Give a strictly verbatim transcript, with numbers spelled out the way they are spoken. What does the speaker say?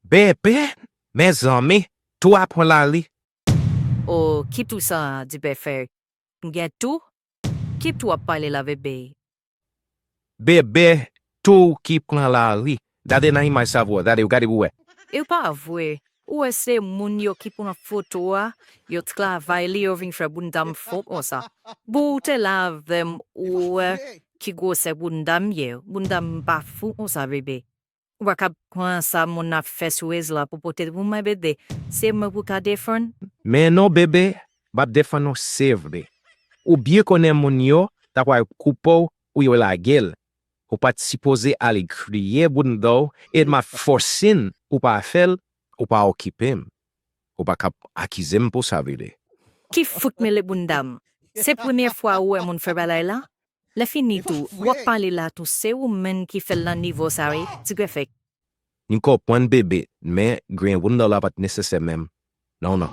Bebe, mezanmi, tou a pran lari. O, ki tou sa, Dipèfè? M gen tou? Ki tou w ap pale la, Bebe? Bebe, tou ki pran lari. Gade nan imaj sa vre, gade, gade pou wè. E pa vre. Ou wè se moun yo ki pran foto a, yo travay li, yo vin fè bounda m fon konsa. Bon, ou te la avè m, ou wè ki gwosè bounda m ye, bounda m pa fon konsa, Bebe. Ou pa kab pran sa moun ap fè sou rezo a pou pote pou mwen, Bebe. Se mwen pou ka defann. Men non, Bebe, m ap defann ou, se vre. Ou byen konnen moun yo ta pral koupe w pou yo lage l. Ou pa t sipoze ale griye bounda w, e m ap fòse n pou pa fè l, ou pa okipe m. Ou pa kab akize m pou sa, Bebe. Ki fout mele bounda m? Se premye fwa ou wè moun fè bagay la? Lè fini tou, w ap pale la tou, se ou menm ki fè l nan nivo sa wi, ti grefèk. M konprann, Bebe, men griyen bounda w la pa t nesesè menm. Non, non.